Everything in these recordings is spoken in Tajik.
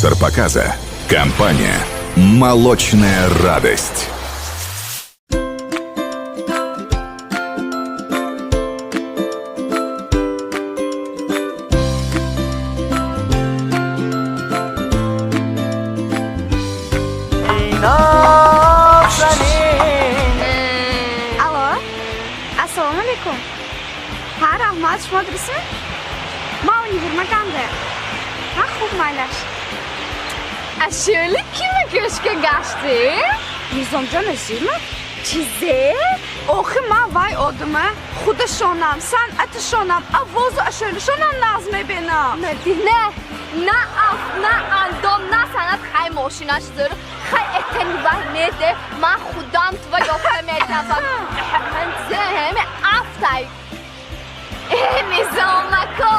Спонсор показа – компания «Молочная радость». Алло, ассалому алайкум. Ҳа, раҳмат, шумо дурустми? Ман универмагамда. Ҳа, хуб, майлаш. Ашёли кима гӯшка гаштӣ? Низомҷон азизма, чизе? Охи, ман вай одама худашонам, санъаташонам, авозу ашёлишонам нағз мебинам. Мадина, на аф, на андом, на санъат, хай мошинаш зӯр, хай этани вай неде, ман худам тува ёфта метавам. Ҳаме афтай. Э, Низомако,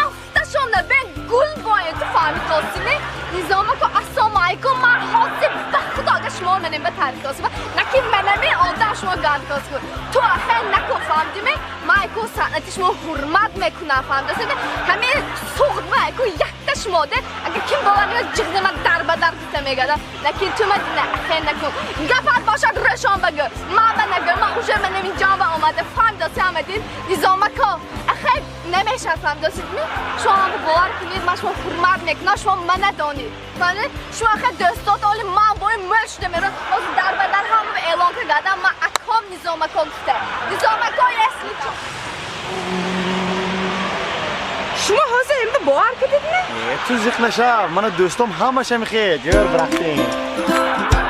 афташон бен гул бояд, ту фаҳмид достиме? Низомако, ассалому алайкум, ман ҳозир ба худо, агар шумо манем ба таърих осиба, наки манами одам шумо ганд кос кун. Ту ахе накун, фаҳмидиме? Ман айку санъати шумо ҳурмат мекунам, фаҳмидасиме? Ҳамин суғд ма айку якта шумо де, агар ким бовар мекунад, ҷиғни ман дар ба дар гуфта мегардам. Лекин ту Мадина, ахе накун. Гапат бошад, рӯшон багӯ. Ман ба нагӯ, ман уже манем инҷо ба омада, фаҳмидаси ҳамадин? Низомако, ахе намешавад, фаҳмидасидми? Шумо ман бовар кунед, ман шумо ҳурмат мекунам, шумо мана донед. Фаҳмидед? Шумо ахе дӯстот оли ман бои мӯл шуда меравад. Ҳозир дар ба дар ҳама эълон кардам, ман аком Низомако гуфта. Низомако, если чо. Шумо ҳозир имба бовар кардидми? Ту зиқ нашав, мана дӯстом ҳамаша мехед. Ҷӯр, бирахтем.